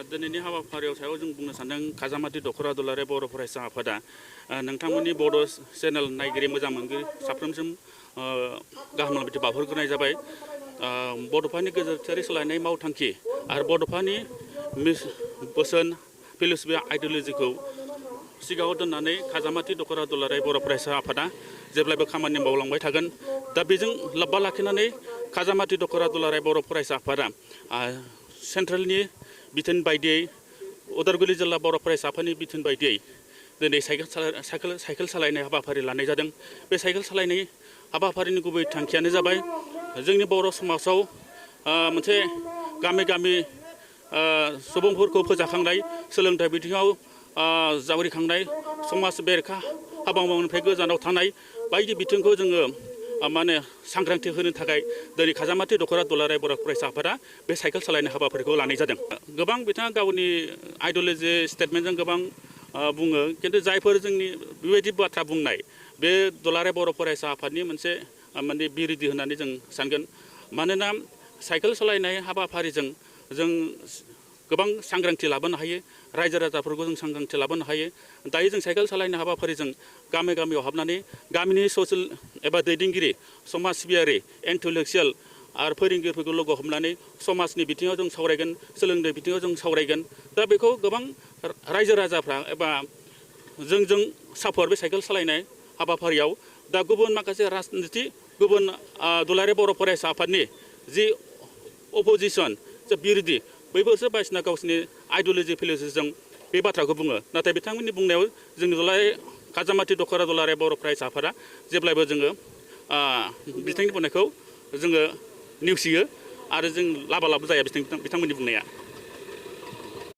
दिनैनि हाबाफारियाव सायाव जों बुंनो सानदों खाजामाथि दख'रा दुलाराय बर' फरायसा आफादा नोंथांमोननि बड' चेनेल नायगिरि मोजां मोनगिरि साफ्रोमसिम गाहाम हामलायथि बावहरग्रोनाय जाबाय। बड'फानि गेजेरारि सोलायनाय मावथांखि आरो बड'फानि बोसोन फिलसफि आइडिय'लजिखौ सिगाङाव दोननानै खाजामाथि दख'रा दुलाराय बर' फरायसा आफादा जेब्लाबो खामानि मावलांबाय थागोन। दा बेजों लोब्बा लाखिनानै खाजामाथि दख'रा दुलाराय बर' फरायसा आफादा सेन्ट्रेलनि बिथोन बायदियै उदालगुरि जिल्ला बर' फरायसा आफादनि बिथोन बायदियै दिनै साइकेल सालायनाय हाबाफारि लानाय जादों। बे साइकेल सालायनाय हाबाफारिनि गुबै थांखियानो जाबाय जोंनि बर' समाजाव मोनसे गामि गामि सुबुंफोरखौ फोजाखांनाय, सोलोंथाइ बिथिङाव जावरिखांनाय, समाज बेरेखा हाबा मावनायनिफ्राय गोजानाव थानाय बायदि बिथिंखौ जोङो सांग्रांथि होनो थाखाय दिनै खाजामाथि दख'रा दुलाराय बर' फरायसा आफादा बे साइकेल सालायनाय हाबाफारिखौ लानाय जादों। गोबां बिथाङा गावनि आइडिय'लजि स्टेटमेन्टजों गोबां बुङो, खिन्थु जायफोर जोंनि बेबायदि बाथ्रा बुंनाय बे दुलाराय बर' फरायसा आफादनि मोनसे बिरोधि होननानै जों सानगोन। मानोना साइकेल सालायनाय हाबाफारिजों जों गोबां सांग्रांथि लाबोनो हायो, रायजो राजाफोरखौ जों सांग्रांथि लाबोनो हायो। दायो जों साइकेल सालायनाय हाबाफारिजों गामि गामियाव हाबनानै गामिनि ससियेल एबा दैदेनगिरि, समाज सिबियारि, इन्टेलेक्सुयेल आरो फोरोंगिरिफोरखौ लोगो हमनानै समाजनि बिथिङाव जों सावरायगोन, सोलोंथाइ बिथिङाव जों सावरायगोन। दा बेखौ गोबां रायजो राजाफ्रा एबा जोंजों सापर्ट बे साइकेल सालायनाय हाबाफारियाव दा गुबुन माखासे राजनिथि गुबुन दुलाराय बर' फरायसा आफादनि जि अपोजिसन जे बिरोधि बैफोरसो बायदिसिना गावसिनि आइडिय'लजि फिलसफिजों बे बाथ्राखौ बुङो। नाथाय बिथांमोननि बुंनायाव जोंनि दुलाराय खाजामाथि दख'रा दुलाराय बर' फरायसा आफादा जेब्लायबो जोङो बिथांनि बुंनायखौ जोङो नेवसियो आरो जों लाबा लाब जाया बिथांमोननि बुंनाया।